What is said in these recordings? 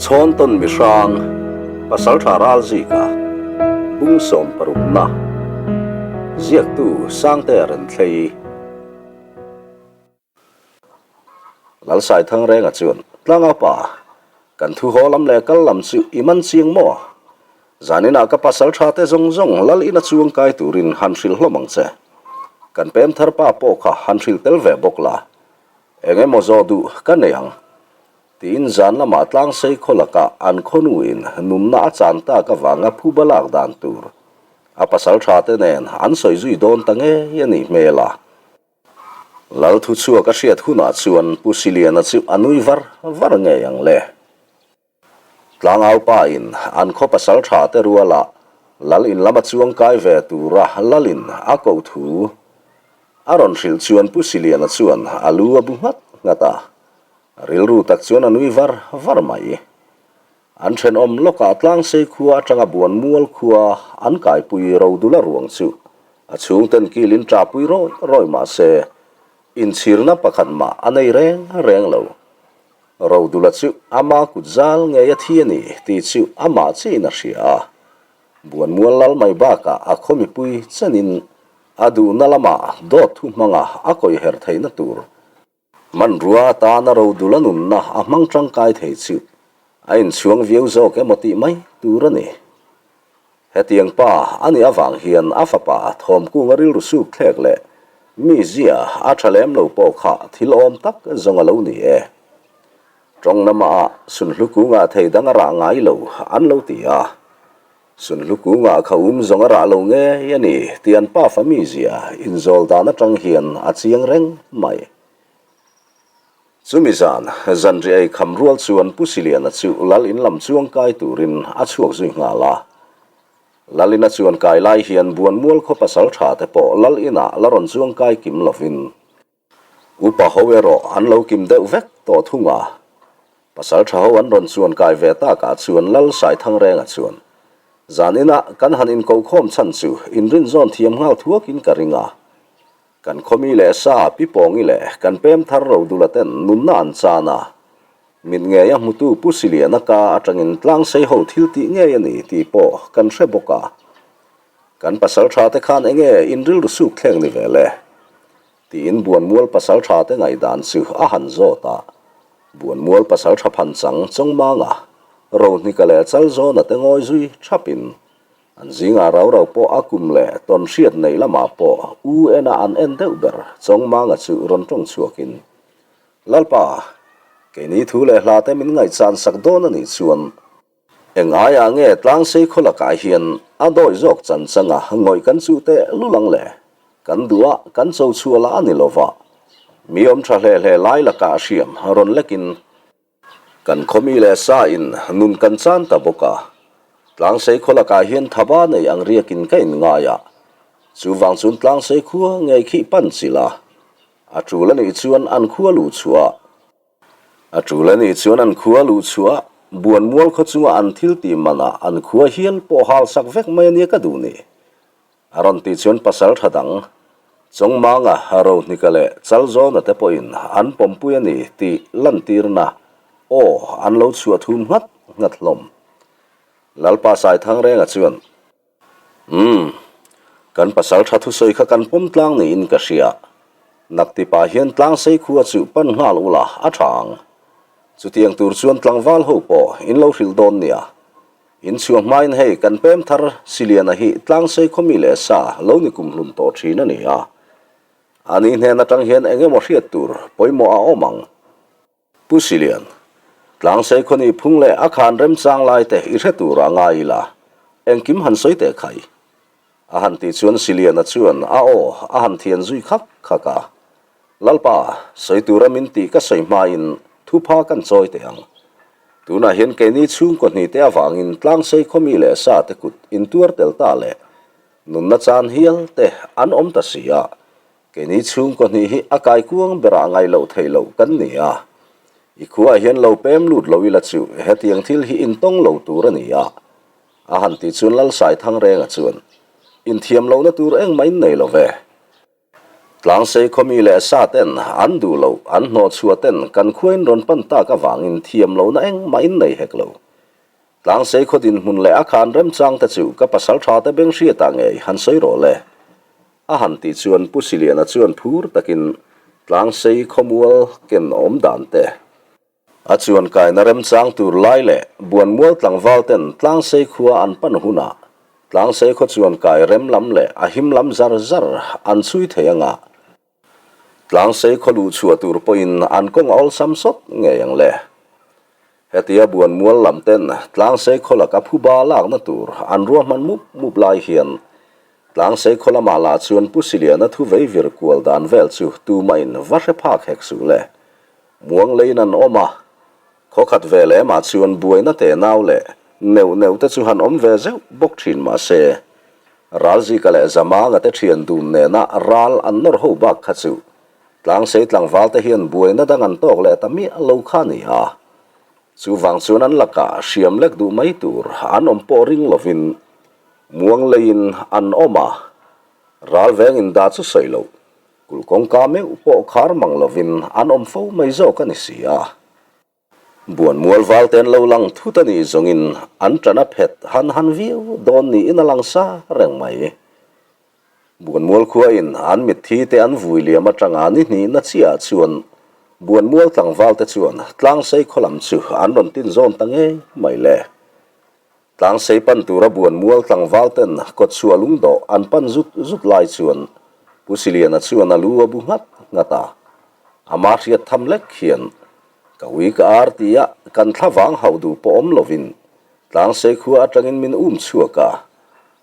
Chhawntawn mihrang, Pasaltha Ralzika, Bung sawmparukna, Ziaktu Sangtea Renthlei. Lalsaithang Renga chuan, Tlanga pa, kan thu haw lam leh kal lam chu i man chiang maw? Zaninah ka pasal tha te zawng zawng lal ina chuang kai turin han hrilh hlawm ang che. Kan pem thar pa pawh kha han hrilh tel ve bawk la. Eng emaw zawh duh ka nei ang. Tiin zan lamah tlangsei khaw lakah an khawnuin nunna a chan tak avanga phuba lak dan tur a pasal tha te nen an sawi zui dawn ta ngei a nih hmel a. Lal thu chhuak a hriat hunah chuan Pu Siliana chu a nui var var ngei ang le. Tlangau pa in an khaw pasal tha te ruala Lal in lama chuang kai ve tura Lal in a koh thu a rawn hrilh chuan Pu Siliana chuan a lu a bu nghat nghat a, rilru tak chuan a nui var var mai. An thenawm lawkah Tlangsei khua atanga Buanmual khua an kaipui Rodula ruang chu a chhungten kilin ṭahpui rawi rawi mah se inchhirna pakhat mah a nei reng reng lo. Rodula chu ama kut zal ngei a thi a ni tih chu amah chiin a hria a. Buanmual lal mai bakah a khaw mipui chenin a duhna lamah dawt thu hmanga a kawihher theihna tur Hmanrua atana rodula nunna a hmang tangkai thei chu a inchhuang viau zawk emaw tih mai tur a ni. Hetiang pa a nih avang hian a fapa thawmkunga rilru suk thlek leh mizia a tha lem lo pawh kha thil awm tak zawng a lo ni e. Tawng lamah sunhlu kungah thei dang a rah ngai lo an lo ti a. Sunhlu kungah kha um zawng a rah lo ngei a ni tih an pafa mizia inzawl dan atang hian a chiang reng mai. Chumi zan, zanriah ei kham rual chuan Pu Siliana chu Lal in lam chuang kai turin a chhuak zui nghal a. Lal ina chuan kai lai hian Buanmual khaw pasal tha te pawh Lal inah la rawn chuang kai kim lovin, Upa ho erawh an lo kim deuh vek tawh thung a, pasal tha ho an rawn chuan kai ve takah chuan Lal Saithangrenga chuan zan inah kan han inkohkhawm chhan chu inrinzawn thiam nghal thuakin ka ring a, kan khawmi leh sa pi Pawngi leh kan pem thar Rodula ten nunna an chan a, mit ngei a hmutu Pu Siliana ka atangin tlangsei ho thil tih ngei a ni tih pawh kan hre bawk a, kan pasal tha te khan enge inrilru suk thleng ni ve le? Tiin Buanmual pasaltha te ngaihdan chu a han zawt a, Buanmual pasaltha phan chang Chawngmanga, Rohnika leh Chalzawna te ngawi zui thapin an zingah rau rau pawh a kum leh tawn hriat neih lamah pawh u ena an en deuh ber Chawngmanga chu rawn tawng chhuakin, Lalpa, keini thu leh hla te min ngaihchan sak dawn a nih chuan, Eng aiah nge tlangsei khaw lakah hian a dawi zawk chan changa ngawih kan chuh teh lul ang le? Kan duh a, kan cho chhuah lah a ni lo va. Mi awm tha hle hle lai lakah hriam rawn lekin kan khawmi leh sa in nun kan chan ta bawk a. Tlangsei khaw lakah hian thaba nei ang riakin ka inngai a, chuvang chuan tlangsei khua ngei khi pan chilh a, a tul a nih chuan an khua luh chhuah A tul a nih chuan an khua luh chhuah Buanmual khaw chunga an thil tih manah an khua hial pawh hal sak vek mai a nia ka duh ni. A rawn tih chuan pasal tha dang, Chawngmanga, Rohnika leh Chalzawna te pawhin an pawmpui a ni tih lantirna aw an lo chhuah thum nghat nghat hlawm. Lalpa Saithangrenga chuan. Umm, kan pasal tha thusawi kha kan pawm tlang niin ka hria. Naktipa hian tlangsei khua chu pan nghal ula a tha ang. Chutiang tur chuan tlangval ho pawh in lo hrilh dawn nia. In chhuah hmain hei kan pem thar Siliana hi tlangsei khawmi leh sa lo ni kumhlun tawh thin a ni a. Ani hnen atang hian eng emaw hriat tur pawimawh a awm ang. Pu Silian, Tlangsei khawni phung leh a khan remchang lai te i hre tur a ngai ila, engkim han sawi teh khai. A han tih chuan Siliana chuan a aw a han thian zui khak khak a. Lalpa, sawi tura min tih ka sawi hmain thupha kan chawi teh ang. Tunah hian keini chhungkaw hnih te avangin Tlangsei khawmi leh sa te kut intuar tel ta leh nunna chan hial te an awm ta si a, Keini chhungkaw hnih hi a kaikuang berah ngaih loh theih loh kan ni a, i khuaah hian lo pem lut lo ila chu hetiang thil hi intawng lo tur a ni a, a han tih chuan Lalsaithangrenga chuan, Inthiam lohna tur engmah in nei lo ve. Tlangsei khaw mi leh sa ten an duh loh an hnawh chhuah ten kan khua in rawn pan tak avangin thiam lohna engmah in nei hek lo. Tlangsei khaw dinhmun leh a khan remchang te chu ka pasal tha te beng hriatah ngei han sawi rawh le. A han tih chuan Pu Siliana chuan phur takin Tlangsei khawmual ken awm dan te, A chuan kaina remchang tur lai leh Buanmual tlangval ten Tlangsei khua an pan hunah Tlangsei khaw chuan kai rem lam leh a him lam zar zar an chhui thei anga Tlangsei khaw luh chhuah tur pawhin an kawng a awlsam sawt ngei ang le. Hetia Buanmual lam ten Tlangsei khaw laka phuba lakna tur an ruahman mup mup lai hian Tlangsei khaw lamah lah chuan Pu Siliana thu vei vir kual dan vel chu tumahin va hre phak hek suh le. Muang leiin an awm a, khaw khat ve leh mah chuan buaina teh nau leh neuh neuh te chu han awm ve zeuh bawk thin mah se, Ralzika leh Zamanga te thian dun nena ral an nawr ho bak kha chu Tlangsei tlangval te hian buaina dang an tawk leh ta miah lo kha a ni a. Chuvang chuan an lakah hriam lek duh mai tur an awm pawh ring lovin muang leiin an awm a, ral veng indah chu sawi loh Kulh kawngka meuh pawh khar mang lovin an awm fo mai zawk a ni si a. Buanmual val te an lo lang thut a nih zawngin an ṭan a phet han han viau dawn niin a lang sa reng mai. Buanmual khuain an mitthi te an vui liam aṭanga ni hnihna chiahah chuan Buanmual tlangval te chuan Tlangsei khaw lam chu an rawn tin zawn ta ngei mai le. Tlangsei pan tura Buanmual tlangval ten kawtchhuah lungdawh an pan zut zut lai chuan Pu Siliana chuan a lu a bu nghat nghat a. Ama hriat tham lek hian ka ui ka ar tia kan thlavang hauh duh pawh awm lovin Tlangsei khua atangin min um chhuak a,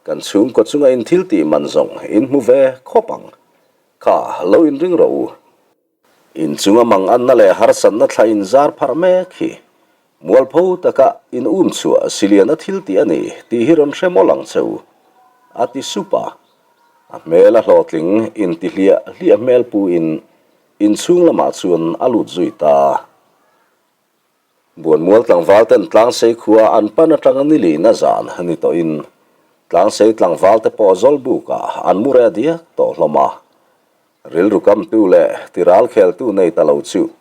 kan chhungkaw chunga in thil tih man zawng in hmu ve khawp ang. Kha lo inring rawh u. Inchunga manganna leh harsatna thla inzar pharh mek hi mualpho taka in um chhuah Siliana thil tih a ni tih hi rawn hre mawlh ang che u, a ti sup a. A hmel a hlawhtling inti hliah hliah hmel pu in inchhung lamah chuan a lut zui ta. Buanmual tlangval ten Tlangsei khua an pan atanga ni lihna zan ni tawhin Tlangsei tlangval te pawh Zawlbukah an mu reh diak tawh hlawm a. Rilru kamtu leh tiral kheltu nei ta lo chu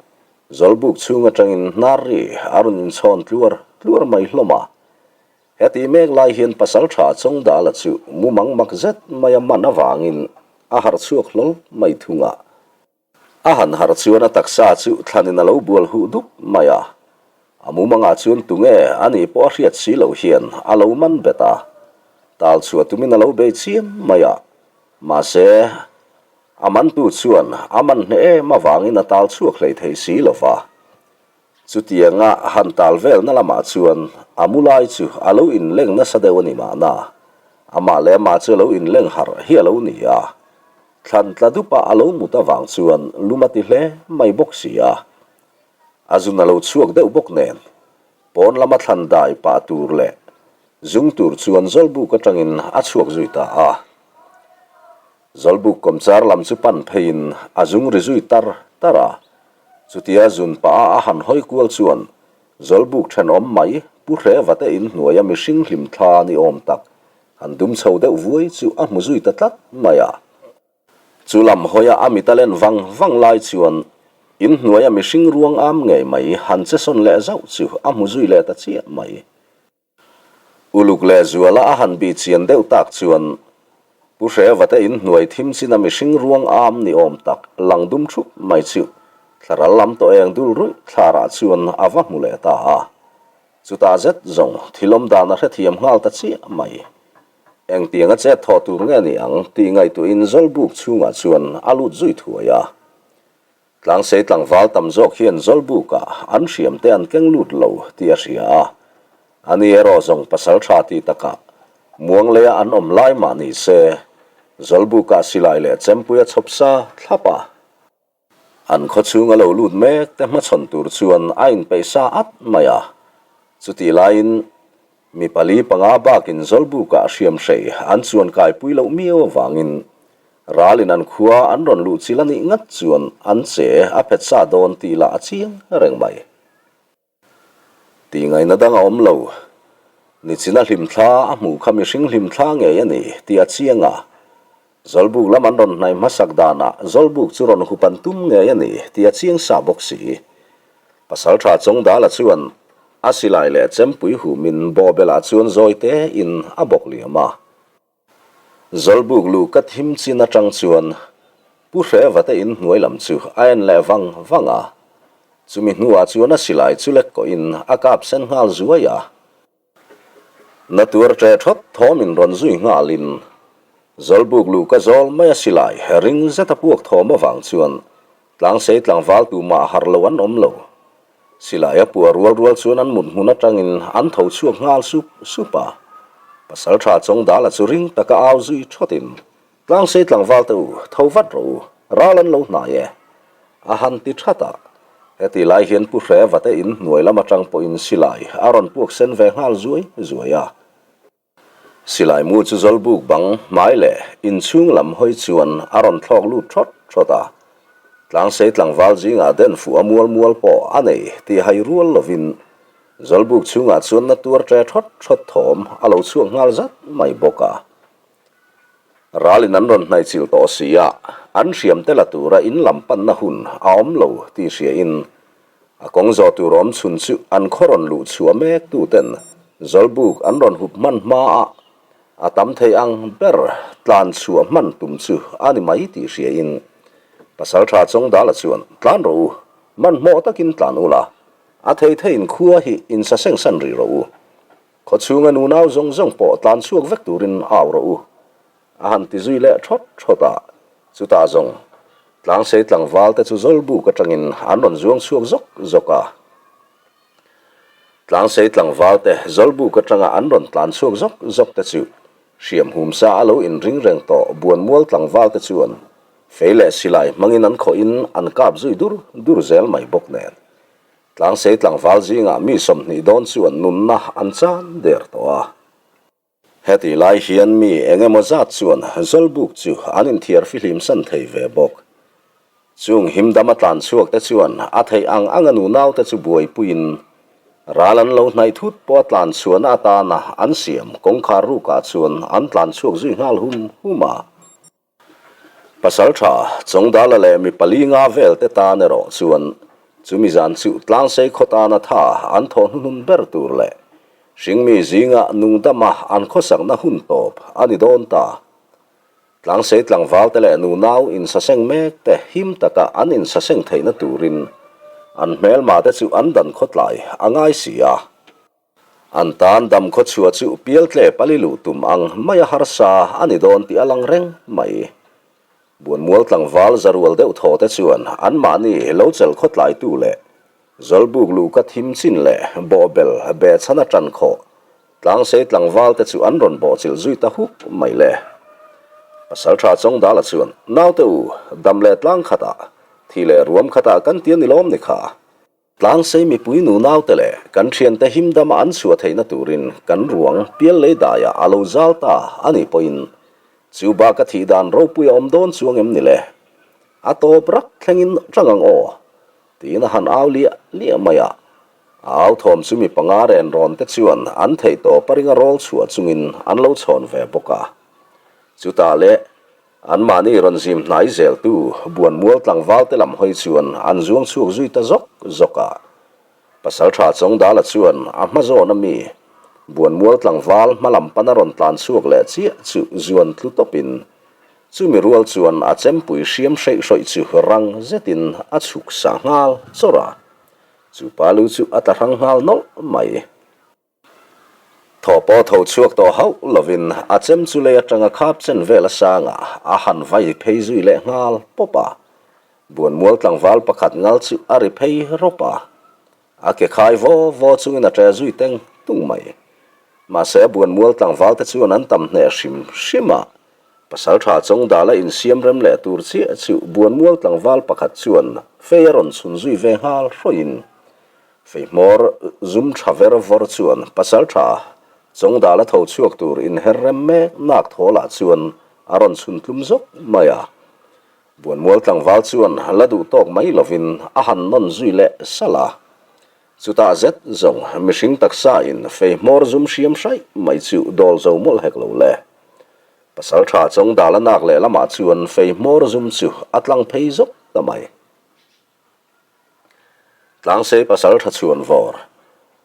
Zawlbuk chhung atangin hnar ri a rawn inchhawn tluar tluar mai hlawm a. Heti mek lai hian pasaltha Chawngdala chu mumang mak zet mai a man avangin a harh chhuak hlawl mai thung a. A han harh chuan a taksa chu thlanin a lo bual huh dup mai a, a mumangah chuan tunge a nih pawh a hriat si loh hian a lo man bet a, tal chhuah tumin a lo bei chiam mai a, mahse a mantu chuan a man hneh em avangin a tal chhuak hlei thei si lo va. Chutianga han tal velna lamah chuan a mu lai chu a lo inleng nasa deuh a ni mahna, amah leh amah chu a lo inleng harh hi a lo ni a. Thlan tla dupa a lo mut avang chuan lum a ti hle mai bawk si a. A zun a lo chhuak deuh bawk nen, pawn lama thlan dai pah tur leh zung tur chuan Zawlbuk atangin a chhuak zui ta a. Zawlbuk kawmchar lam chu pan pheiin a zung ri zui tar tar a. Chutia zun pah a a han hawi kual chuan Zawlbuk thenawm mai Pu Hrevate inhnuaia mihring hlimthla ni awm tak Han dum chho deuh vuai chu a hmu zui ta tlat mai a. Chu lam hawia a mit a len vang vang lai chuan inhnuaia mihring ruang am ngei mai han che sawn leh zauh chu a hmu zui leh ta chiah mai. Uluk leh zuala a han bih chian deuh tak chuan Pu Hrevate inhnuai thim china mihring ruang am ni awm tak lang dum thup mai chu thlaral lam tawh eng dul ruih thlarah chuan a va hmu leh ta a. Chutah zet zawng thil awm dan a hrethiam nghal ta chiah mai. Engtiang a chet thawh tur nge ni ang tih ngaihtuahin Zawlbuk chhungah chuan a lut zui thuai a. Tlangsei tlangval tam zawk hian Zawlbukah an hriam te an keng lut lo tih a hria a. Ani erawh zawng pasal tha tih takah Muangleia an awm lai mah ni se Zawlbukah silai leh chempui a chhawp sa thlap a. An khaw chhung a lo lut mek te hmachhawn tur chuan a inpeih sa at mai a. Chutih laiin mi pali panga bakin Zawlbukah hriamhrei an chuan kaipui loh miau avangin ralin an khua an rawn luh chil a nih ngat chuan an che a phet sa dawn tih lah a chiang reng mai. Tih ngaihna dang a awm lo. Nichina hlimthla a hmuh kha mihring hlimthla ngei a ni tih a chiang a. Zawlbuk lam an rawn hnaih hmasak danah Zawlbuk chu rawn hup an tum ngei a ni tih a chiang sa bawk si. Pasalṭha Chawngdala chuan a silai leh chempui humin bawhbelah chuan zawi tein a bawk liam a. Zawlbuk luh ka thim chin aṭang chuan Pu Hrevate in hnuai lam chu a en leh vang vang a. Chumi hnuah chuan a silai chu lek kawhin a kap sen nghal zuai a. Na tuar ṭe ṭhawt thawmin rawn zui nghalin Zawlbuk luh ka zawl mai a silai ring zet a puak thawm avang chuan tlangsei tlangval tumah harh lo an awm lo. Silai a puah rual rual chuan an mut hmun atangin an tho chhuak nghal sup sup a. Pasalṭha Chawngdala chu ring taka au zui ṭhawtin Tlangsei tlangval te u, tho vat rawh u, ral an lo hnai e. A han ti that a. Heti lai hian Pu Hreva te in hnuai lam atang pawhin silai a rawn puak sen ve nghal zuai zuai a. Silai mu chu Zawlbuk bang hmai leh inchhung lam hawi chuan a rawn thlawk lut thawt thawt a. Tlangsei tlangval zingah den fuh a mual mual pawh a nei tih hai rual lovin Zawlbuk chhungah chuan na tuar ṭe thawt thawt thawm a lo chhuak nghal zat mai bawk a. Ralin an rawn hnaihchilh tawh si a, an hriam te la tura in lam panna hun a awm lo tih hriain a kawng zawh tur awm chhun chu an khaw rawn luh chhuah mek tuten Zawlbuk an rawn hup hman hma a, a tam thei ang ber tlan chhuah hman tum chu a ni mai tih hriain Pasaltha Chawngdala chuan tlan rawh u, hmanhmawh takin tlan ula, a thei theiin khua hi insaseng san rih rawh u. Khawchhunga nunau zawng zawng pawh tlan chhuak vek turin au rawh u, a han ti zui leh thawt thawt a. Chutah zawng, tlangsei tlangval te chu Zawlbuk atangin an rawn zuang chhuak zawk zawk a. Tlangsei tlangval te Zawlbuk atanga an rawn tlan chhuak zawk zawk te chu hriam hum sa a lo inring reng tawh Buanmual tlangval te chuan fei leh silai hmangin an khawhin an kap zui dur dur zel mai bawk nen. Tlangsei tlangval zingah mi 20 dawn chuan nunna an chan der tawh a. Heti lai hian mi eng emaw zat chuan Zawlbuk chu an inthiar fihlim san thei ve bawk. Chung himdam a tlan chhuak te chuan a theih ang anga nunaute chu buaipuiin ral an lo hnaih thut pawh a tlan chhuahna atana an siam kawngkhar rukah chuan an tlan chhuak zui nghal hum hum a. Pasalṭha Chawngdala leh mi pali nga vel te tan erawh chuan chumi zan chu Tlangsei khaw tana tha an thawh hnuhnun ber tur leh hringmi zinga nungdama an khawsakna hun tawp a ni dawn ta. Tlangsei tlangval te leh nunau insaseng mek te him taka an insaseng theihna turin an hmelma te chu an dan khawtlai a ngai si a. An tan dam khaw chhuah chu pialtle pali luh tum ang mai a harsa a ni dawn tih a lang reng mai. Buanmual tlangval zarual deuh thaw te chuan anmahni lo chelh khawtlaitu leh Zawlbuk luhka thim chin leh bawhbel behchhan a tan khawh tlangsei tlangval te chu an rawn bawhchilh zui ta huk mai le. Pasaltha Chawngdala chuan, Naute u, dam leh tlang khatah, thi leh ruam khatah kan ti a ni lawm ni kha. Tlangsei mipui nunaute leh kan thiante himdama an chhuah theihna turin kan ruang pial lei daiah a lo zal ta a nih pawhin chu bak a thih dan ropui a awm dawn chuang em ni le? A tawp rak thlengin tang ang aw? tiin a han au liah liah mai a. A au thawm chu mi panga ren rawn te chuan an theih tawp a ringa rawl chhuah chungin an lo chhawn ve bawk a. Chutah leh Anmahni rawn zim hnai zeltu Buanmual tlangval te lam hawi chuan an zuang chhuak zui ta zawk zawk a. Pasaltha Chawngdala chuan a hma zawn a mi Buanmual tlangval hma lam pana rawn tlan chhuak leh chiah chu zuan tlu tawpin chumi rual chuan a chempui hriam hreih hrawih chu rang zetin a chhuk sah nghal chawrh a. Chu pa lu chu a tla hrang nghal nawlh mai. Thaw pawh tho chhuak tawh hauh lovin a chem chu lei atanga khap chen vel a sangah a han vai phei zui leh nghal pawp a. Buanmual tlangval pakhat ngal chu a ri phei rawp a. A ke khai vaw vaw chungin a ṭe zui teng tung mai. Mahse Buanmual tlangval te chuan an tam hneh hrim hrim a. Pasalṭha Chawngdala insiam rem leh tur chiah chu Buanmual tlangval pakhat chuan fei a rawn chhun zui ve nghal hrawih-in Feihmawr zum tha ver vawr chuan pasaltha Chawngdala tho chhuak tur inher rem mek nak thawlah chuan a rawn chhun tlum zawk mai a. Buanmual tlangval chuan la duh tawk mai lovin a han nawn zui leh salh a. Chutah zet zawng mihring taksa in feihmawr zum hriam hraih mai chu dawl zo mawlh hek lo le. Pasalṭha Chawngdala nak lehlamah chuan fei hmawr zum chu a tlang phei zawk ta mai. Tlangsei pasalṭha chhuanvawr,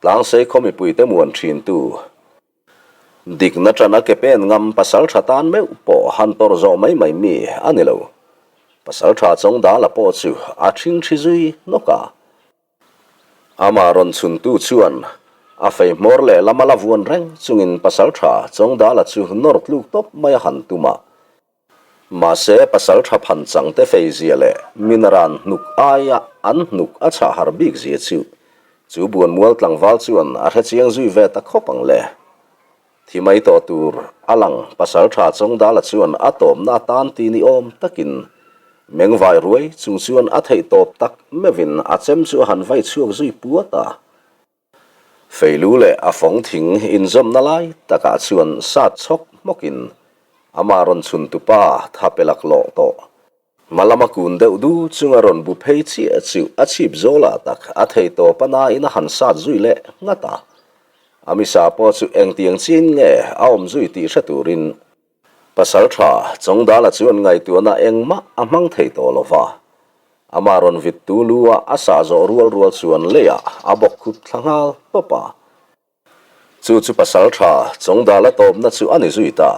Tlangsei khaw mipuite muan ṭhintu, Dikna ṭana ke pen ngam pasalṭha tan meuh pawh han tawrh zawh mai mai mi a ni lo. Pasalṭha Chawngdala pawh chu a ṭhingṭhi zui hnawk a. Amah rawn chhuntu chuan a fei hmawr lehlam a la vuan reng chungin pasalṭha Chawngdala chu nawr tluk tawp mai a han tum a. Mahse, pasalṭha phan changte fei zia leh minaran hnuk aia an hnuk a chhah har bik zia chu chu buanmual tlangval chuan a hrechiang zui ve ta khawp ang le. Thi mai tawh tur a lang pasalṭha Chawngdala chuan a tawpna atan ti ni awm takin mengvai ruai chung chuan a theih tawp tak meuhin a chem chu a han vai chhuak zui puat a. Feilu leh a fawng thing inzawmna lai takah chuan sat chhawk hmawkin amah rawn chhun tupa tha pe laklawh tawh. Hma lama kun deuh du chunga rawn bu phei chiah chu a chhip zawlah tak a thei tawp a nain a han sat zui leh nghat a. A misa pawh chu engtiang chiin nge a awm zui tih hre turin Pasalṭha Chawngdala chuan ngaihtuahna engmah a hmang thei tawh lo va, amah rawn vittu lu a a sah zawh rual rual chuan leiah a bawk khup thla nghal tawp a. Chu chu Pasalṭha Chawngdala tawpna chu a ni zui ta.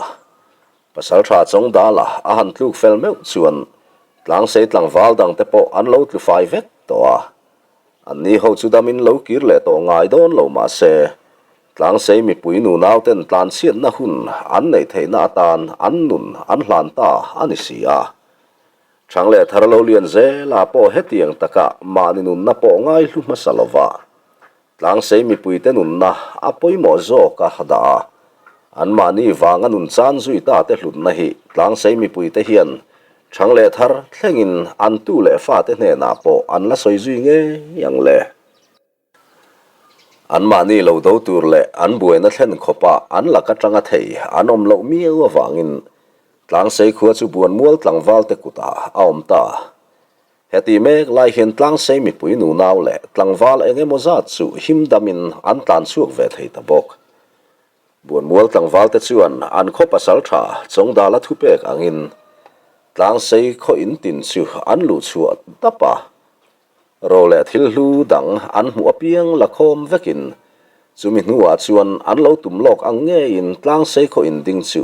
Pasalṭha Chawngdala a han tluk fel meuh chuan Tlangsei tlangval dangte pawh an lo tlu fai vek tawh a. Anni ho chu damin lo kir leh tawh ngai dawn lo mah se, Tlangsei mipui nunauten tlanchhiatna hun an neih theihna atan an nun an hlan ta a ni si a. Thang leh thar lo lian zela pawh hetiang taka mahni nunna pawh ngaihlu hmasa lova Tlangsei mipuite nunna a pawimawh zawk a dah a. Anmahni vanga nun chan zui ta te hlutna hi Tlangsei mipuite hian Thang leh thar thlengin an tu leh fate hnenah pawh an la sawi zui ngei ang le. Anmahni lo do tur leh an buaina thlen khawpa an lak atanga thei an awm loh miau avangin Tlangsei khua chu Buanmual tlangvalte kutah a awm ta. Heti mek lai hian Tlangsei mipui nunau leh tlangval eng emaw zat chu him damin an tlan chhuak ve thei ta bawk. Buanmual tlangvalte chuan an khaw pasal tha Chawngdala thupek angin Tlangsei khaw in tin chu an luh chhuah dap a. Ro leh thil hlu dang an hmuh apiang la khawm vekin chumi hnuah chuan an lo tum lawk ang ngeiin Tlangsei khaw in ding chu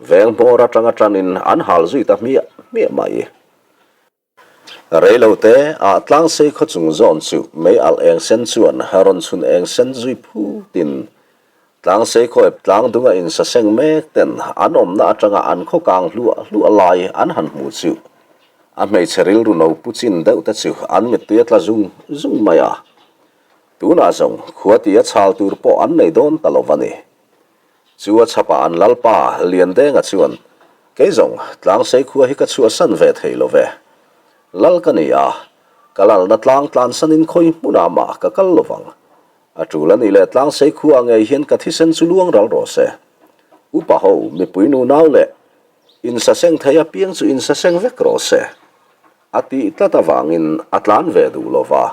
veng hmawr atanga tanin an hal zui ta hmiah hmiah mai. Reilote ah Tlangsei khaw chung zawn chu mei alh eng sen chuan rawn chhun eng sen zui phutin Tlangsei khaw ep tlang dunga insaseng mek ten an awmna atanga an khaw kang hluah hluah lai an han hmuh chu a hmeichhe rilru no pu chin deuh te chu an mittui a tla zung zung mai a. Tunah zawng khua tia chhal tur pawh an nei dawn ta lo va ni. Chu a chhapah an lalpa Liandenga chuan, Kei zawng, Tlangsei khua hi ka chhuahsan ve thei lo ve. Lal ka ni a, ka lalna tlang tlansanin khawi hmunah mah ka kal lo vang. A tul a nih leh Tlangsei khua ngei hian ka thisen chu luang ral rawh se. Upa ho, mipui nunau leh insaseng thei apiang chu insaseng vek rawh se. A tih tlat avangin a tlan ve duh lo va.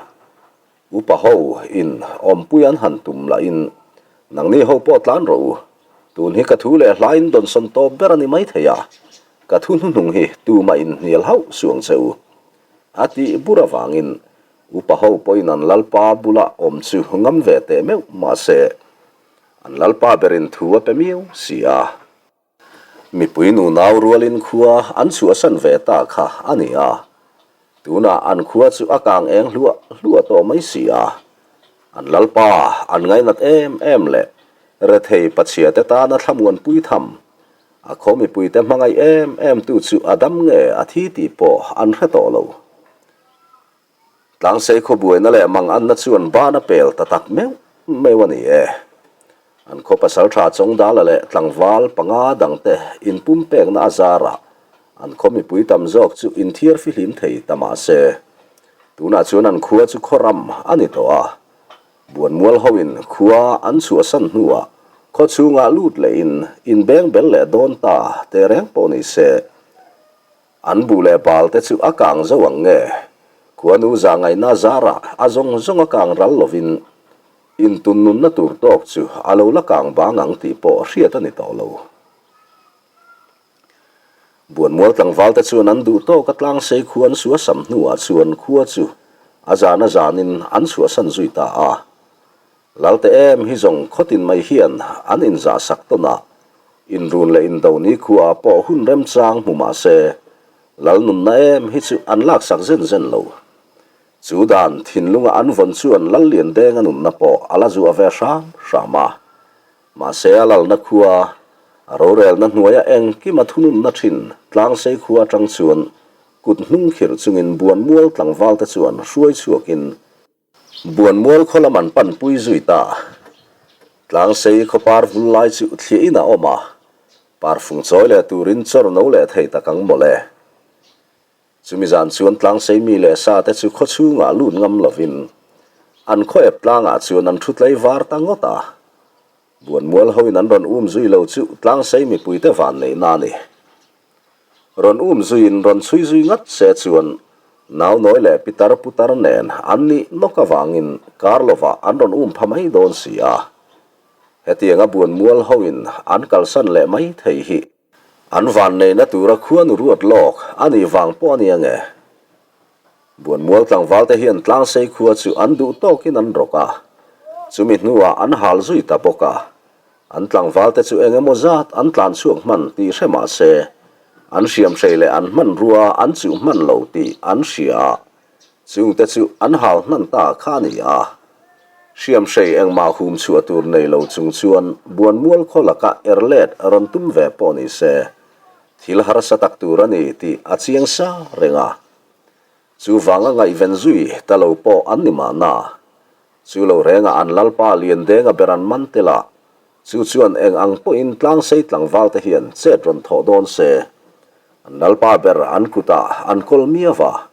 Upa ho in awmpui an han tum lah in nangni ho pawh tlan rawh u, tun hi ka thu leh hla in dawnsawn tawp ber a ni mai thei a, ka thu hnuhnung hi tumah in hnial hauh suang che u. A tih bur avangin upa ho pawhin an lalpa bula awm chu ngam ve teh meuh mahse an lalpa berin thu a pe miau si a. Mipui nunau rualin khua an chhuahsan ve ta kha a ni a, tunah an khua chu a kang eng hluah hluah tawh mai si a. An lalpa an ngainat em em leh rethei pachhiate tana thlamuanpui tham, a khaw mipuite hmangaih em em tu chu a dam nge a thi tih pawh an hre tawh lo. Tlangsei khaw buaina leh mang anna chuan ban a pel ta tak meuh meuh a ni e. An khaw pasal tha Chawngdala leh tlangval panga dangte inpumpekna a zarah an khaw mipui tam zawk chu inthiar fihlim thei ta mah se, tunah chuan an khua chu khaw ram a ni tawh a. Buanmual hoin khua an chhuahsan hnuah khaw chhungah lut lehin inbeng bel leh dawn ta tehreng pawh ni se. An buh leh bal te chu a kang zo ang nge? Khuanu za ngaihna zarah a zawng zawng a kang ral lovin intun nunna tur tawk chu a lo la kang bang ang tih pawh hriat a ni tawh lo. Buanmual tlangvalte chuan an duh tawk a tlangsei khua an suasam hnuah chuan khua chu a zan a zanin an chhuahsan zui ta a. Lalte em hi zawng khawtin mai hian an inzah sak tawn a, inrun leh indo ni khuaah pawh hun remchang hmu mah se, lal nunna em hi chu an laksak zen zen lo. Chu dan thinlunga an vawn chuan Lal Liandenga nunna pawh a la zuah ve hram hram a. Mahse a lalna khua, a rorelna hnuaia engkima thununna thin Tlangsei khua atang chuan kut hnung khirh chungin Buanmual tlangvalte chuan hruai chhuakin, Buanmual khaw lam an panpui zui ta. Tlangsei khaw par vul lai chu thliah in a awm a, parfung chawi leh turin chawr no leh thei tak ang mawle. Chumi zan chuan Tlangsei mi leh sa te chu khaw chhungah lut ngam lovin an khaw ep tlangah chuan an thu tlei var ta ngawt a. Buanmual hoin an rawn um zui lo chu Tlangsei mipuite van neihna a ni. Rawn um zuiin rawn chhui zui ngat se chuan Naunawi leh pitar putar nen an nih nawk avangin kar lovah an rawn um pha mai dawn si a. Hetianga buanmual hoin an kalsan leh mai thei hi an vanneihna tura khuanu ruat lawk a nih vang pawh a ni ange. Buanmual tlangval te hian Tlangsei khua chu an duh tawkin an rawk a, chumi hnuah an hal zui ta bawk a. An tlangval te chu eng emaw zat an tlan chhuak hman tih hre mah se, an hriamhrei leh an hmanrua an chuh hman lo tih an hria a, chungte chu an hal hnan ta kha a ni a. Hriamhrei engmah hum chhuah tur nei lo chung chuan Buanmual khaw laka er let rawn tum ve pawh ni se, thil harsa tak tur a ni tih a chiang sa reng a. Chuvanga ngaihven zui ta lo pawh an ni mahna. Chu lo rengah an lalpa Liandenga ber an man tel a, chu chuan eng ang pawhin tlangsei tlangval te hian chet rawn thawh dawn se. An lalpa ber an kutah an kawl miau a,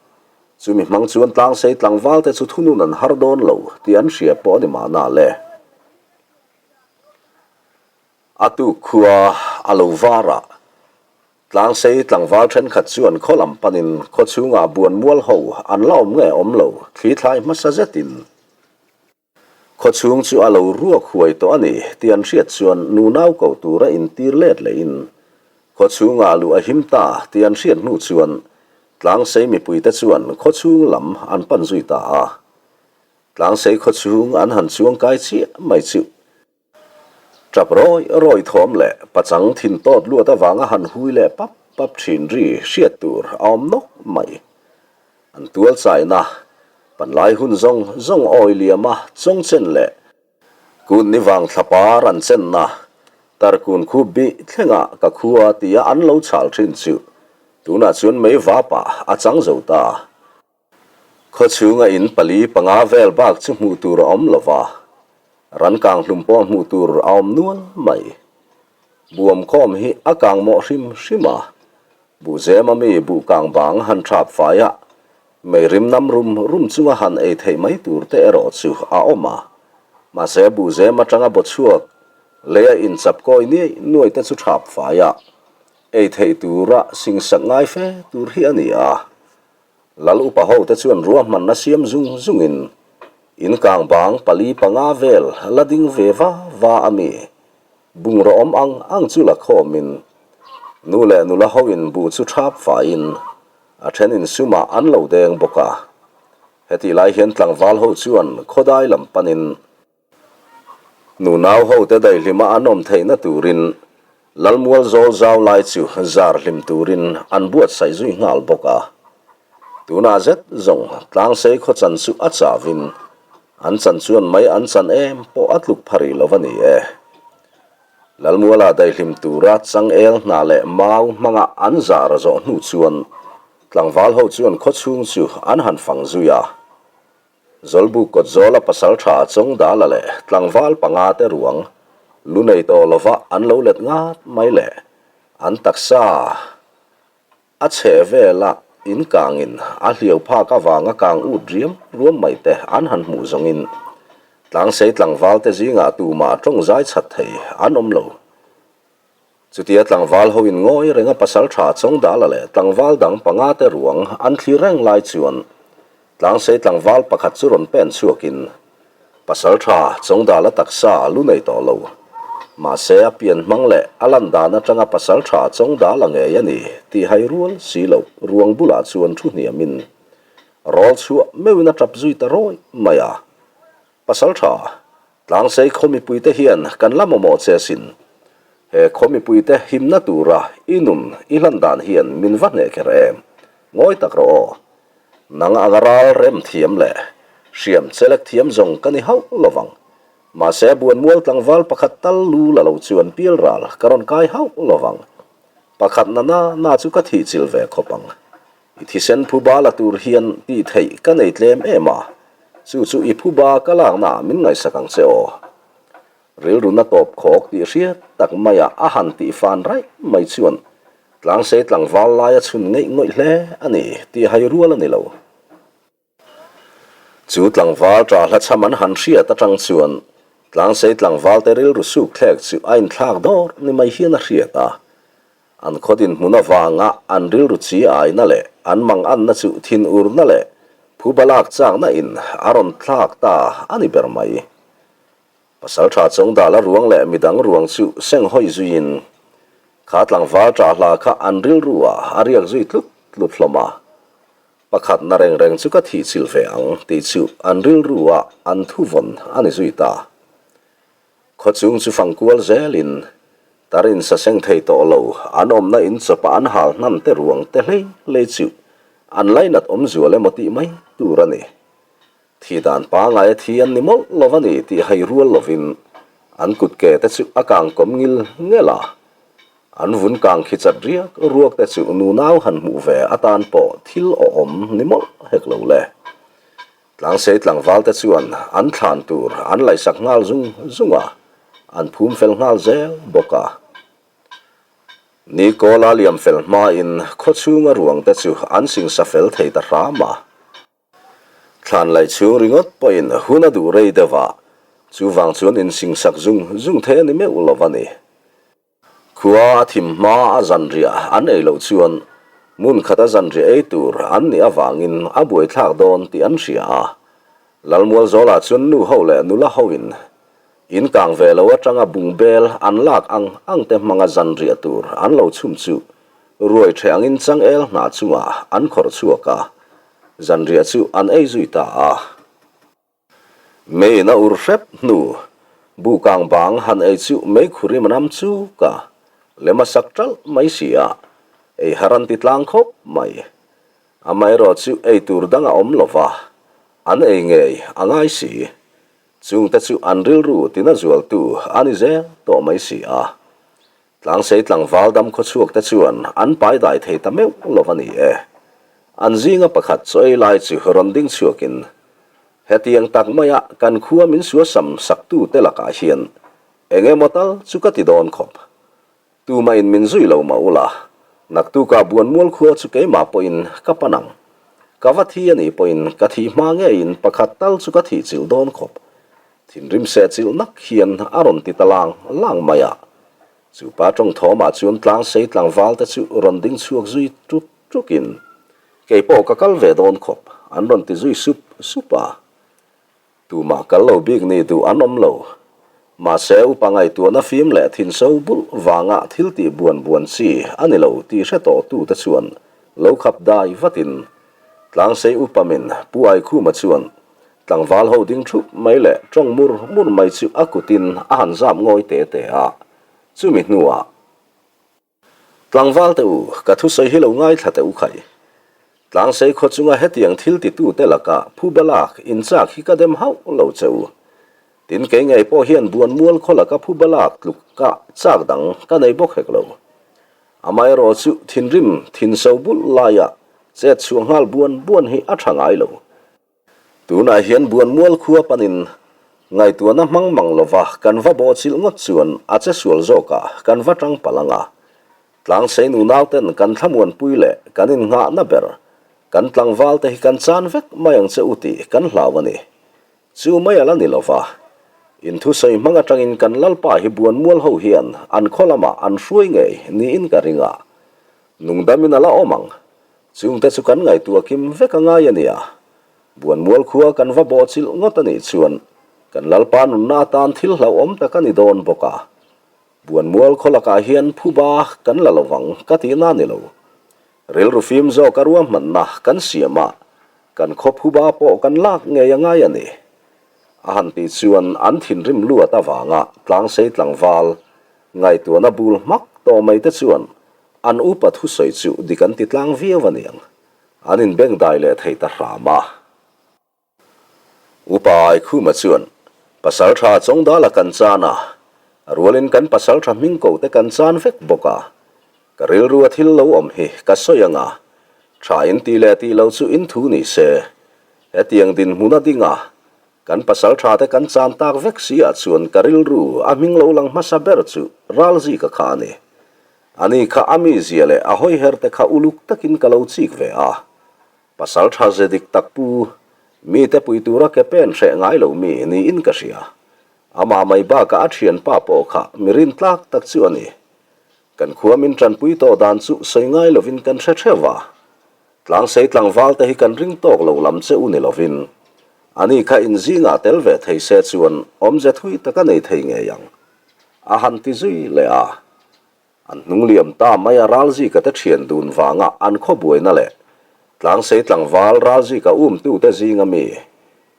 chumi hmang chuan tlangsei tlangval te chu thunun an har dawn lo tih an hria pawh a ni mahna le. A tuk khua a lo var a. Tlangsei tlangval thenkhat chuan khaw lam panin khaw chhungah buan mual ho an la awm nge awm lo thli thlai hmasa zetin khaw chhung chu a lo ruak huai tawh a ni tih an hriat chuan nunau ko tura intir let lehin khaw chhungah luh a him ta tih an hriat hnu chuan Tlangsei mipuite chuan khaw chhung lam an pan zui ta a. Tlangsei khaw chhung an han chuang kai chiah mai chu. Tap rawi rawi thawm leh pachang thin tawt luat avanga han hui leh pap pap thin ri hriat tur a awm nawk mai. An tual chaina, panlai hun zawng zawng awi liama chawngchen leh kun ni vang thlapar an chenna tarkun khup bih thlengah ka khua tia an lo chhal thin chu tunah chuan mei vapah a chang zo ta. Khawchhunga in pali panga vel bak chu hmuh tur a awm lo va, ran kang hlum pawh hmuh tur a awm nual mai. Buam khawm hi a kang mawh hrim hrim a, buhzema mi buh kang bang han thap fai a, mei rim nam rum rum chunga han ei theih mai tur te erawh chu a awm a. Mahse buhzem atanga bawchhuak leia inchap kawi niaih nuai te chu thap fai a, ei theih tura singsak ngai fe tur hi a ni a. Lal upa ho te chuan ruahmanna siam zung zungin in kang bang pali panga vel la ding ve va va a mi. Bungraw awm ang ang chu la khawmin nu leh nula hoin buh chu thap faiin a then in sumah an lo deng bawk a. Hetih lai hian tlangval ho chuan khawdai lam panin Nunau hote daihlima an awm theihna turin Lalmual zawl zau lai chu zar hlim turin an buatsaih zui nghal bawk a. Tunah zet zawng Tlangsei khaw chan chu a chavin an chan chuan mai an chan em pawh a tluk pha rih lo a ni e. Lalmuala daihlim tura changel hna leh mau hmanga an zar zawh hnu chuan tlangval ho chuan khawchhung chu an han fang zui a. Zawlbuk kawt zawla pasal tha Chawngdala leh tlangval panga te ruang lu nei tawh lova an lo let ngat mai le. An taksa a chheh vela in kangin a hliau phak avanga kang ut riam ruam mai te an han hmuh zawngin Tlangsei tlangval te zingah tumah tawng zai chat thei an awm lo. Chutia tlangval ho in ngawi renga pasal tha Chawngdala leh tlangval dang panga te ruang an thlir reng lai chuan Tlangsei tlangval pakhat chu rawn pen chhuakin pasal tha Chawngdala taksa lu nei tawh lo. Mahse a pian hmang leh a lan dan atanga pasaltha Chawngdala ngei a ni tih hai rual si loh ruang bulah chuan thu hniamin rawl chhuah meuhin a tap zui ta rawih mai a. Pasaltha, Tlangsei khaw mipuite hian kan la mamawh che asin. He khaw mipuite himna tura i nun i hlan dan hian min va hneh kher em? Ngawi tak rawh aw. Nang anga ral rem thiam leh hriam chelek thiam zawng ka ni hauh lovang. Mahse buanmual tlangval pakhat tal lu la lo chuan pial ral ka rawn kai hauh lovang. Pakhat na na na chu ka thih chil ve khawp ang. I thisen phuba la tur hian tih theih ka nei tlem em a, chu chu i phuba ka lakna ah min ngaihsak ang che aw. Rilru na tawp khawk tih hriat tak maia a han tih fan raih mai chuan tlangsei tlangval laia chhun ngeih ngawih hle a ni tih hai rual a ni lo. Chu tlangval ṭah hla chham an han hriat aṭang chuan tlangsei tlangvalte rilru suk thlek chu a inthlak dawr ni mai hian a hriat a. An khaw dinhmun avanga an rilru chi aina leh an manganna chu thinurna leh phuba lak chakna in a rawn thlak ta a ni ber mai. Pasalṭha Chawngdala ruang leh midang ruang chu senghawi zuiin kha tlangval ṭah hla kha an rilru ah a riak zui tlut tlut hlawm a. Pakhatna reng reng chu ka thih chilh ve ang tih chu an rilru ah an thuvawn a ni zui ta. Khawchhung chu fang kual zelin tar in saseng thei tawh lo an awmna in chawpa an hal hnan te ruang te hlei hlei chu an lainat awm zual emaw tih mai tur a ni. Thi dan pangai a thi an ni mawlh lo a ni tih hai rual lovin an kut ke te chu a kang kawm ngil ngel a. An vun kang khi chat riak ruak te chu nunau han hmuh ve atan pawh thil awhawm ni mawlh hek lo le. Tlangsei tlangval te chuan an thlan tur an laihsak nghal zung zung a, an phum fel nghal zel bawk a. Nikola liam fel hmain khawchhunga ruang te chu an singsa fel thei ta hram a. Thlan laih chhung ringawt pawhin hun a duh rei deuh a, chuvang chuan insingsak zung zung thei a ni meuh lo a ni. Khua a thim hma a zanriah an ei loh chuan hmun khat a zanriah ei tur an nih avangin a buaithlak dawn tih an hria a. Lalmualzawlah chuan nu ho leh nula hoin in kang ve lo atanga bungbel an lak ang ang te hmanga zanriah tur an lo chhum chu ruai ṭheh angin changel hnah chungah an khawrh chhuak a, zanriah chu an ei zui ta a. Meiin a ur hrep hnu, buhkang bang han ei chu meikhur im ram chuk a, lem a sak ṭalh mai si a, ei har an ti tlang khawp mai. Amaherawh chu ei tur dang a awm lo va, an ei ngei a ngai si. Chungte chu an rilru tina zualtu a ni zel tawh mai si a. Tlangsei tlangval dam khawchhuak te chuan an pai dai thei ta meuh lo a ni e. An zinga pakhat chaw ei lai chu rawn ding chhuakin, Hetiang tak maia kan khua min suasam saktu te lakah hian eng emaw tal chu ka ti dawn khawp. Tumahin min zui lo mah ula, naktukah Buanmual khua chu keimah pawhin ka pan ang. Ka va thi a nih pawhin ka thih hma ngeiin pakhat tal chu ka thih chilh dawn khawp. Thinrim seh chilh nak hian a rawn ti ta lang lang mai a. Chu pa tawng thawmah chuan tlangsei tlangval te chu rawn ding chhuak zui tuk tukin, Kei pawh ka kal ve dawn khawp, an rawn ti zui sup sup a. Tumah kal lo bik ni duh an awm lo. Mahse upa ngaihtuahna fim leh thinso bulh vanga thil tih buan buan chi a ni lo tih hre tawh tu te chuan lo khap dai vatin tlangsei upa min Pu Aikhuma chuan Tlangval ho ding thup mai leh tawng mur mur mai chu a kutin a han zap ngawi te te a, chumi hnuah, Tlangval te u, ka thusawi hi lo ngaithla teh u khai. Tlangsei khaw chunga hetiang thil titute laka phuba lak inchak hi ka dem hauh lo che u. Tin kei ngei pawh hian buanmual khaw laka phuba lak tluk ka chak dang ka nei bawk hek lo. Amaherawh chu thinrim thinso bulh laia chet chhuah nghal buan buan hi a tha ngai lo. Tunah hian Buanmual khua panin ngaihtuahna hmang mang lova kan va bawhchilh ngawt chuan a che sual zawkah kan va tang palh ang a. Tlangsei nunauten kan thlamuanpui leh kan innghahna ber kan tlangvalte hi kan chan vek mai ang che u tih kan hlau a ni. Chu mai a la ni lova, inthusawi hmang atangin kan Lalpa hi Buanmual ho hian an khaw lamah an hruai ngei niin ka ring a. Nungdamin a la awm ang. Chungte chu kan ngaihtuah kim vek a ngai a nia. Buanmual khua kan va bawhchilh ngawt a nih chuan kan Lalpa nunna atan thil hlauhawm tak a ni dawn bawk a. Buanmual khaw lakah hian phuba kan la lovang ka tihna ni lo. Rilru fim zawk a ruahmanna kan siam a, kan khaw phuba pawh kan lak ngei a ngai a ni. A han tih chuan an thinrim luat avanga tlangsei tlangval ngaihtuahna bul hmak tawh mai te chuan an upa thusawi chu dik an ti tlang viau a niang. An inbengdai leh thei ta hram a. Upa Aikhuma chuan, Pasaltha Chawngdala kan chan a, a rualin kan pasaltha hming ko te kan chan vek bawk a. Ka rilru a thil lo awm hi ka sawi ang a, tha in tih leh tih lo chu in thu ni se. Hetiang dinhmun a ding a, kan pasaltha te kan chan tak vek si ah chuan ka rilru a hming lo lang hmasa ber chu Ralzika kha a ni. Ani kha a mizia leh a hawiher te kha uluk takin ka lo chik ve a. Pasal tha ze dik tak pu, mite pui tura ke pen hreh ngai lo mi niin ka hria. Amah mai bakah a thianpa pawh kha mi rintlak tak chu a ni. Kan khua min tanpui tawh dan chu sawi ngai lovin kan hre theuh a. Tlangsei tlangval te hi kan ring tawk lo lam che u ni lovin, ani kha inzingah tel ve thei se chuan awmze thui tak a nei thei ngei ang, a han ti zui leh a. An hnung liam ta mai a Ralzika te thian dun vanga an khaw buaina leh Tlangsei tlangval Ralzika umtute zinga mi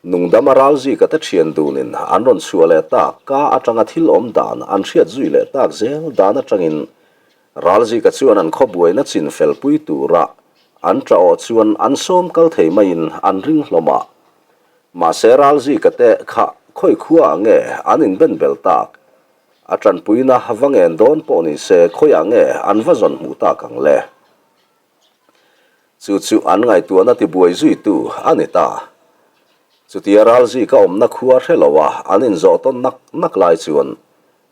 Nungdama Ralzika te thian dunin an rawn chhuah leh tak ka atanga thil awm dan an hriat zui leh tak zel dan atangin Ralzika chuan an khaw buaina chin fel pui tura an tah awh chuan an sawm kal thei maiin an ring hlawm a. Mahse Ralzika te kha khawi khua ah nge an inben bel tak? A tanpuina va ngen dawn pawh ni se khawiah nge an va zawn hmuh tak ang le? Chu chu an ngaihtuahna tibuai zuitu a ni ta. Chutia ralzika awmna khua hre lo a an inzawh tawn nak nak lai chuan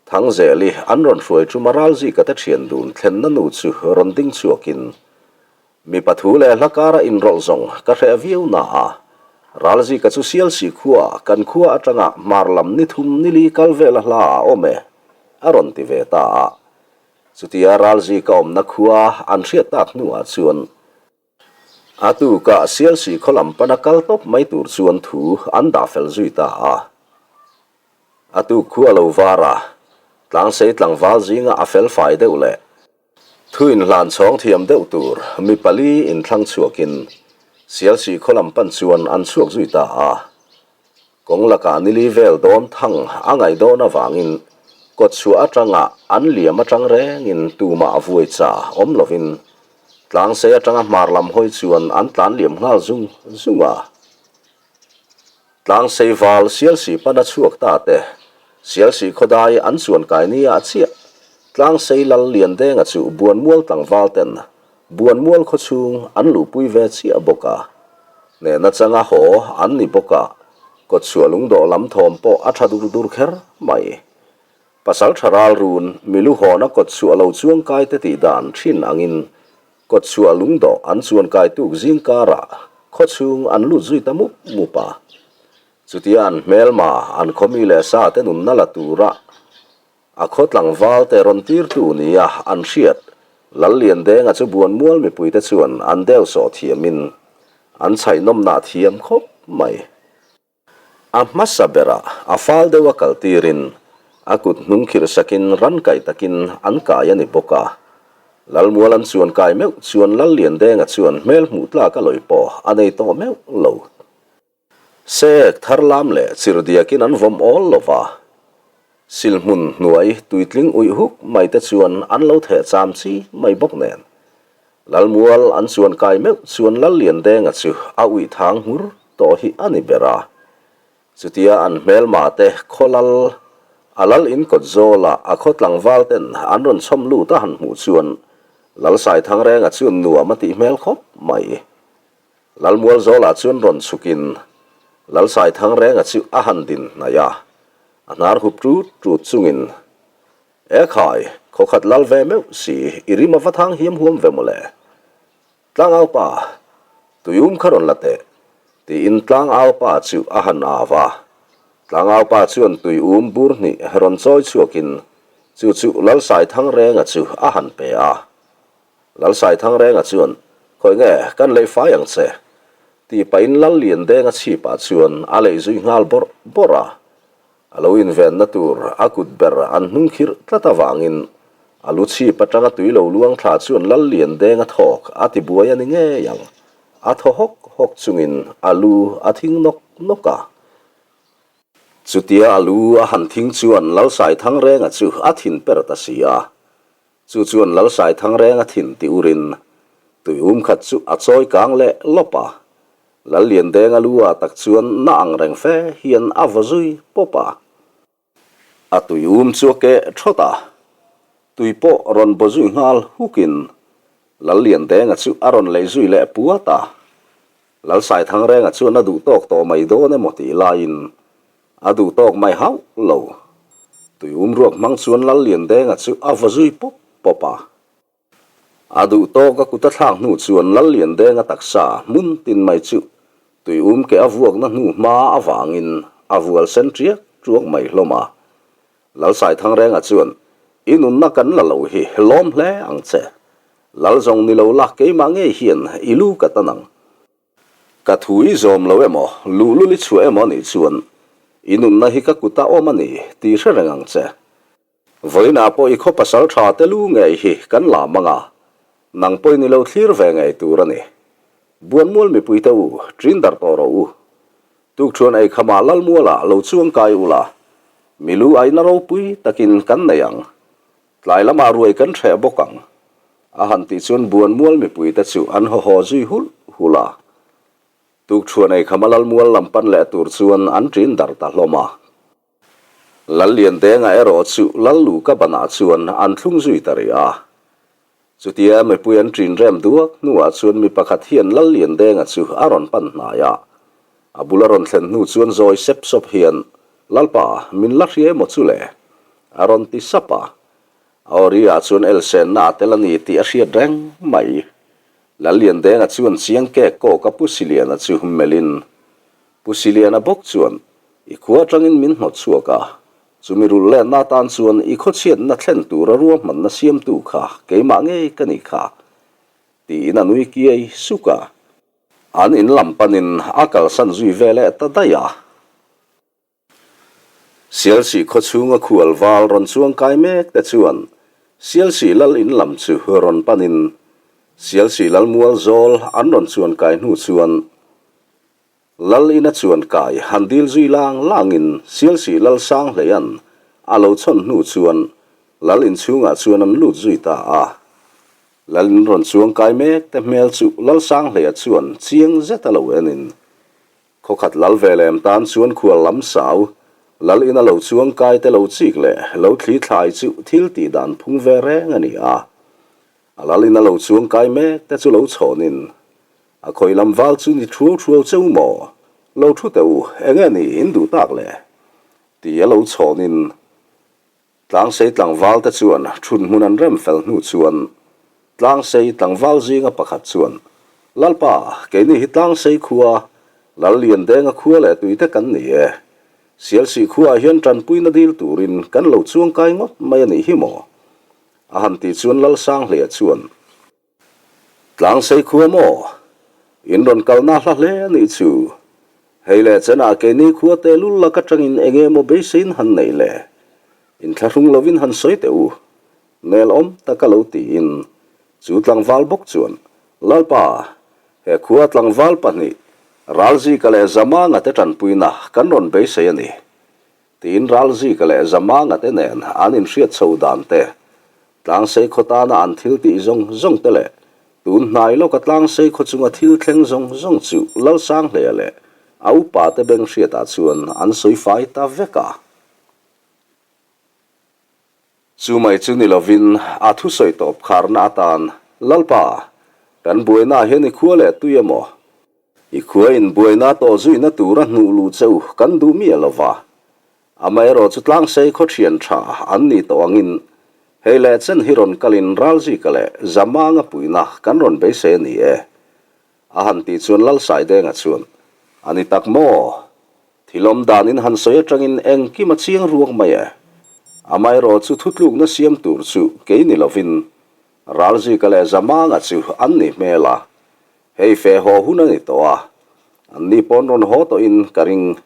Thangzeli an rawn hruai ṭuma ralzika te ṭhian dun thlenna nu chu rawn ding chhuakin Mipa thu leh hla kara inrawlh zawng ka hreh viau na a, Ralzika chu Sialsi khua kan khua atanga hmar lam ni thum ni li kal vela hla a awm e, a rawn ti ve ta a. Chutia Ralzika awmna khua an hriat tak hnuah chuan a tukah Sialsi khaw lam pana kal tawp mai tur chuan thu an dah fel zui ta a. A tuk khua lo var a, tlangsei tlangval zinga a fel fai deuh leh Thu inhlan chhawng thiam deuh tur mi pali inthlang chhuakin Sialsih khaw lam pan chuan an chhuak zui ta a. Kawng lakah nili vel dawn thang a ngaih dawn avangin kawtchhuah atanga an liam atang rengin tumah vuai cha awm lovin tlangsei atanga hmar lam hawi chuan an tlan liam nghal zung zung a. Tlangsei val Sialsih pana chhuak ta te, Sialsih khawdai an chuan kai nia a chiah. Tlangsei lal Liandenga chu Buanmual tlangval ten Buanmual khaw chhung an luhpui ve chiah bawk a. Hnehna changa haw an ni bawk a, kawtchhuah lungdawh lam thawm pawh a tha dur dur kher mai. Pasaltha ral run milu hawna kawtchhuah lo chuangkai te tih dan thin angin Kawtchhuah lungdawh an chuan kai tuk zing karah khawchhung an lut zui ta mup mup a. Chutia an hmelma an khawmi leh sa te nunna la tura a khaw tlangval te rawn tirtu nia an hriat Lalliandenga chu Buanmual mipuite chuan an deu sawh thiamin an chhaihnawmnah thiam khawp mai. A hmasa berah a fal deuh a kal tirin a kut hnung khirh sakin ran kai takin an kai a ni bawk a. Lalmual an chuan kai meuh chuan Lalliandenga chuan hmel hmuh tlak a lawi pawh a nei tawh meuh lo. Sek thar lam leh chirhdiakin an vawm awl lo va, silhmun hnuai tuitling uih huk mai te chuan an lo theh cham chi mai bawk nen. Lalmual an chuan kai meuh chuan Lalliandenga chu a uih thang hmur tawh hi a ni ber a. Chutia an hmelma te khaw lal, a lal in kawt zawla a khaw tlangval ten an rawn chhawm lut a han hmuh chuan Lalsaithangrenga chuan nuam a tih hmel khawp mai. Lalmual zawlah chuan rawn chhukin Lalsaithangrenga chu a han din hnaih a, a hnar hup ṭut ṭut chungin E khai, khaw khat lal ve meuh si, i rim a va thang hiam huam ve mawle. Tlangau pa, tuium kha rawn la teh, tiin tlangau pa chu a han au a. Tlangau pa chuan tuium bur hnih rawn chawi chhuakin chu chu Lalsaithangrenga chu a han pe a. Lalsaithangrenga chuan, Khawi nge, kan lei fai ang che, tih pahin Lalliandenga chhipah chuan a lei zui nghal bawrh bawrh a. A lo invenna tur a kut ber an hnung khirh tlat avangin a lu chhip atanga tui lo luang thla chuan Lal Lian Deng a thawk a ti buai a ni ngei ang. A thaw hawk hawk chungin a lu a thing nawk nawk a. Chutia a lu a han thing chuan Lal Saithangrenga chu a thin per ta si a. Chu chuan Lal Saithangrenga thin ti urin tui um khat chu a chawi kang leh lawp a. Lal Liandenga lu ah tak chuan na ang reng fe hian a vaw zui pawp a. A tui um chu a keh thawt a, tui pawh rawn baw zui nghal hukin Lal Liandenga chu a rawn lei zui leh puat a. Lal Saithangrenga chuan a duh tawk tawh mai dawn emaw tih laiin a duh tawk mai hauh lo. Tui um ruak hmang chuan Lal Liandenga chu a vaw zui pawp pawp a. A duh tawk a kut a thlak hnu chuan Lal Liandenga taksa hmun tin mai chu tui um ke a vuakna hnu hma avangin a vual sen ṭiak ṭuak mai hlawm a. Lal Saithangrenga chuan, I nunna kan la lo hi lawm hle ang che. Lal zawng ni lo la keimah ngei hian i lu ka tan ang. Ka thu i zawm lo emaw, luhlul i chhuah emaw anih chuan i nunna hi ka kut a awm a ni tih hre reng ang che. Vawiinah pawh i khaw pasal tha te lu ngei hi kan la mang a, nang pawhin i lo thlir ve ngei tur a ni. Buanmual mipui te u, ṭin darh tawh rawh u. Tukṭhuan ei khamah Lalmualah lo chuang kai ula, mi lu aina ropui takin kan nei ang. Tlai lamah ruai kan hreh bawk ang. A han tih chuan Buanmual mipui te chu an haw haw zui hulh hulh a. Tukṭhuan ei khama Lalmual lam pan leh tur chuan an ṭin darh ta hlawm a. Lal Liandenga erawh chu Lal Luka banah chuan an thlung zui ta rih a. Chutia mipui an ṭin rem duak hnuah chuan mi pakhat hian Lal Liandenga chu a rawn pan hnai a. A bul a rawn thlen hnu chuan zawi sep sawp hian, Lalpa, min la hria emaw chu le? a rawn ti sap a. A aw ri ah chuan elsenna a tel a ni tih a hriat reng mai. Lal Liandenga chuan chiang kek kawk a Pu Siliana chu melhin, Pu Siliana bawk chuan, I khua atangin min hnawt chhuak a, chumi rulh lenna atan chuan i khawchhiatna thlen tura ruahmanna siamtu kha keimah ngei ka ni kha, tiin a nui kiai suk a. An in lam panin a kalsan zui ve leh ta daih a. Sialsih khaw chhunga khual val rawn chuang kai mek te chuan Sialsih lal in lam chu rawn panin Sialsih lal mual zawl an rawn chuan kai hnu chuan Lal ina chuan kai han dil zui lang langin Sialsih lal sang hleian a lo chhawn hnu chuan lal in chhungah chuan an lut zui ta a. Lal in rawn chuang kai mek te hmel chu lal sang hleia chuan chiang zet a lo enin Khawkhat lal ve lem tan chuan khual lam sau, lal ina lo chuang kai te lo chik leh lo thli thlai chu thil tih dan phung ve reng a ni a. A lal ina lo chuang kai mek te chu lo chhawnin, A khawi lam val chu ni thuau thuau cheu maw? Lo thu teh u, enge ni in duh tak le? Ti a lo chhawnin, Tlangsei tlangval te chuan thun hmun an rem fel hnu chuan Tlangsei tlangval zinga pakhat chuan, Lalpa, keini hi Tlangsei khua, Lal Liandenga khua leh tuite kan ni e. Sialsih khuaah hian tanpuina dil turin kan lo chuangkai ngawt mai a nih hi maw? A han tih chuan Lal Sanghleia chuan, Tlangsei khua maw? In rawn kalna hla hle a nih chu. Hei leh chenah keini khua te lul lak atangin eng emaw beiseiin han nei le? Inthlahrung lovin han sawi teh u. Nel awm taka lo tiin chu tlangval bawk chuan, Lalpa, he khua tlangval pahnih, Ralzika leh Zamanga te tanpuina kan rawn beisei a ni. Tiin Ralzika leh Zamanga te nen an inhriat chho dan te, Tlangsei khaw tana an thil tih zawng zawng te leh tun hnai lawka Tlangsei khaw chunga thil thleng zawng zawng chu Lalsanghleia leh a upa te beng hriatah chuan an sawi fai ta vek a. Chu mai chu ni lovin a thusawi tawp kharna atan, Lalpa, kan buainaah hian i khua leh tui emaw? I khua in buaina tawh zuina tura hnuh luh che u kan duh miah lo va, amaherawh chu tlangsei khaw thian tha an ni tawh angin hei leh chen hi rawn kalin Ralzika leh Zamanga puihna kan rawn beisei a ni e. A han tih chuan Lalsaidenga chuan, A ni tak maw? Thil awm danin han sawi atangin engkim a chiang ruak mai e. Amaherawh chu thutlukna siam tur chu kei ni lovin Ralzika leh Zamanga chu an ni hmel a, Hei fe haw hun a ni tawh a, an ni pawn rawn haw tawhin ka ring.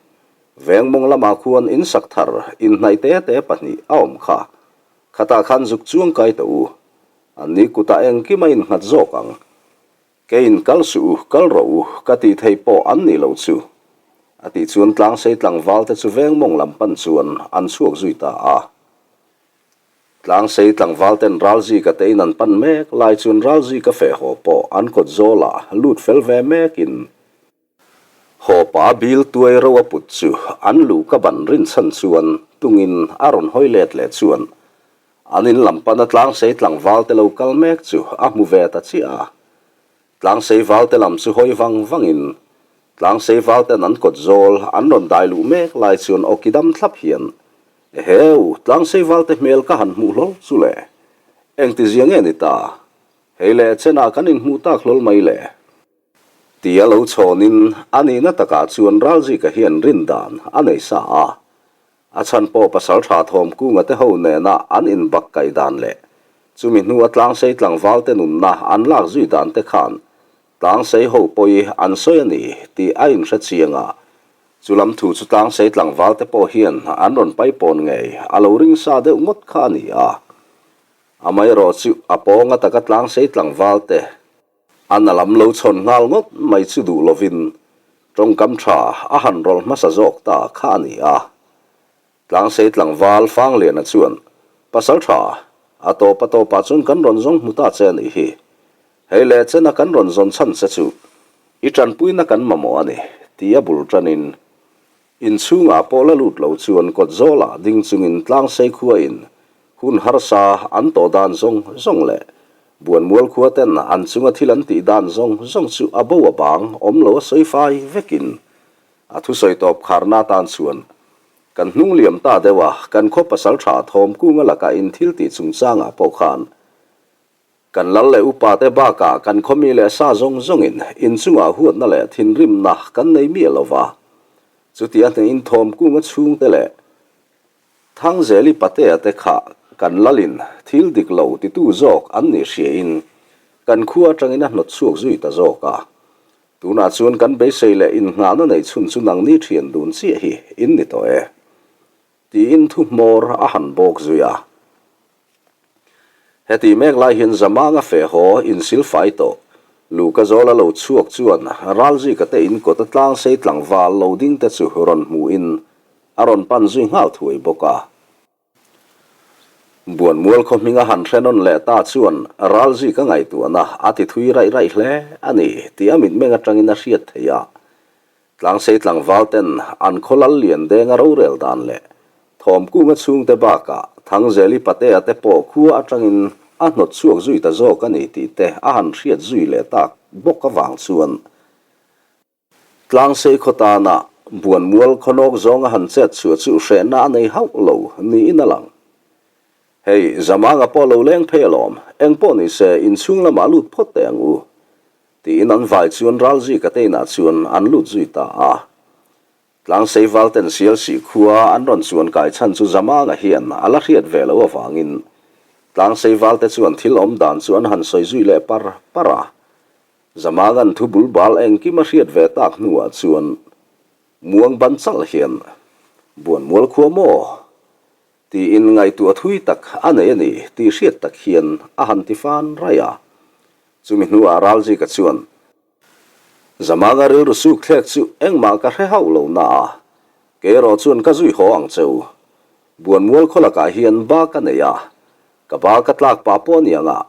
Veng mawng lamah khuan in sak thar inhnaih te te pahnih a awm kha. Khatah khan zuk chuang kai tawh u. Anni kutah engkim a innghat zawk ang. Keiin kal suh u, kal rawh u, ka tih theih pawh an nih loh chu. A tih chuan tlangsei tlangval te chu veng mawng lam pan chuan an chhuak zui ta a. Tlangsei tlangval ten Ralzika te in an pan mek lai chuan Ralzika feh haw pawh an kawt zawlah lut fel ve mekin Hawpa bil tuai ro a put chu an luh ka ban rinchhan chuan tungin a rawn hawi let leh chuan an in lam pana tlangsei tlangval te lo kal mek chu a hmu ve ta chiah a. Tlangsei val te lam chu hawi vang vangin tlangsei val ten an kawt zawl an rawn dai luh mek lai chuan awki dam thlap hian Eheu, tlangsei val te hmel ka han hmuh hlawl chu le. Engtizia nge ni ta? Hei leh chenah kan inhmuh tak hlawl mai le. Tia lo chhawnin a nihna takah chuan Ralzika hian rin dan a nei sa a. A chhan pawh pasal tha Thawmkunga te ho nena an inbak kaih dan leh chumi hnua tlangsei tlangval te nunna an lak zui dan te khan tlangsei ho pawi an sawi a ni tih a inhre chiang a. Chu lam thu chu tlangsei tlangval te pawh hian an rawn paipawn ngei a lo ring sa deuh ngawt kha a ni a. Amaherawh chu a pawnga taka tlangsei tlangval te A na lam lo chhawn nghal ngawt mai chu duh lovin tawngkam tha a han rawlh hmasa zawk ta kha a ni a. Tlangsei tlangval Fangliana chuan, Pasal tha, a tawp a tawpah chuan kan rawn zawng hmu ta che a nih hi. Hei leh chena kan rawn zawn chhan che chu i tanpuina kan mamawh a ni, ti a bul tanin Inchhungah pawh la lut lo chuan kawt zawlah ding chungin tlangsei khuain hun harsa an tawh dan zawng zawng leh Buanmual khua ten an chunga thil an tih dan zawng zawng chu a bo a bang awm lo a sawi fai vekin a thusawi tawp kharna atan chuan kan hnung liam ta deuh a, kan khaw pasal tha Thawmkunga lakah in thil tih chungchangah pawh khan Kan lal leh upa te bakah kan khawmi leh sa zawng zawngin inchungah huatna leh thinrimna kan nei miah lo va. Chutia hnehin Thawmkunga chhungte leh Thangzeli patea te kha kan lalin thil dik lo titu zawk an nih hriain kan khua atangin a hnawt chhuak zui ta zawk a. Tunah chuan kan beisei leh innghahna neih chhun chu nangni thian dun chiah hi in ni tawh e. Tiin thu hmawr a han bawk zui a. Heti mek lai hian Zamanga feh haw insil fai tawh. Luka Zawla lo chhuak chuan Ralzika te in kawta tlangsei tlangval lo ding te chu rawn hmuhin a rawn pan zui nghal thuai bawk a. Buanmual khaw hminga han hre nawn leh ta chuan Ralzika ngaihtuahna a ti thui raih raih hle a ni tih a mitmeng atangin a hriat theih a. Tlangsei tlangval ten an khaw lal lian denga rorel dan leh Thawmkunga chhungte bakah Thangzeli Patea te pawh khua atangin a hnawt chhuak zui ta zawk a ni tih te a han hriat zui leh tak bawk avang chuan Tlangsei khaw tana Buanmual khawnawk zawnga han chet chhuah chu hrehna a nei hauh lo niin a lang. Hei, Zamanga pawh lo leng phei alawm, engpawh nise inchhung lamah lut phawt teh ang u. Tiin an vai chuan Ralzika te inah chuan an lut zui ta a. Tlangsei valten Sialsih khua an rawn chuan kai chhan chu Zamanga hian a la hriat ve loh avangin Tlangsei valte chuan thil awm dan chu an han sawi zui leh par par a. Zamanga'n thu bul bal engkim a hriat ve tak hnuah chuan muang ban chalh hian, Buanmual khua maw? Tiin ngaihtuah thui tak a nei a ni tih hriat tak hian a han ti fan raih a. Chumi hnuah Ralzika chuan, Zamanga rilru suk thlek chu engmah ka hre hauh lo na a, kei erawh chuan ka zui haw ang che u. Buanmual khaw lakah hian ba ka nei a, ka ba ka tlak pah pawh a ni ang a,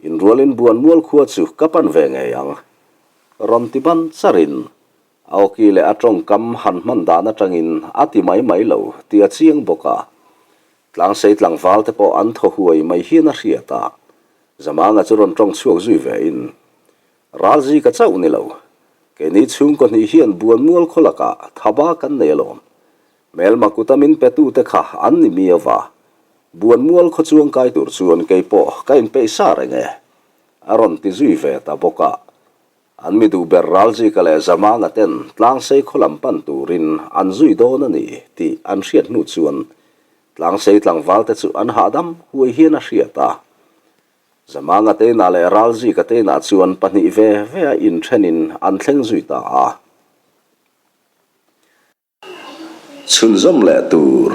inrualin Buanmual khua chu ka pan ve ngei ang. Rawn ti ban charin A awki leh a tawngkam han hman dan atangin a ti mai mai lo tih a chiang bawk a. Tlangsei tlangval te pawh an thaw huai mai hian a hriat a. Zamanga chu rawn tawng chhuak zui ve in, Ralzi ka chauh ni lo. Keini chhungkaw hnih hian Buanmual khaw lakah thaba kan nei alawm. Hmelma kuta min petu te kha an ni miau va. Buanmual khaw chuang kai tur chuan kei pawh ka inpeih sa reng e. A rawn ti zui ve ta bawk a. An mi duh ber Ralzika leh Zamanga ten Tlangsei khaw lam pan turin an zui dawn a ni tih an hriat hnu chuan Tlangsei tlangval te chu an hahdam huai hian a hriat a. Zamanga teinah leh Ralzika teinah chuan pahnih ve ve a inthenin an thleng zui ta a. Chhunzawm leh tur.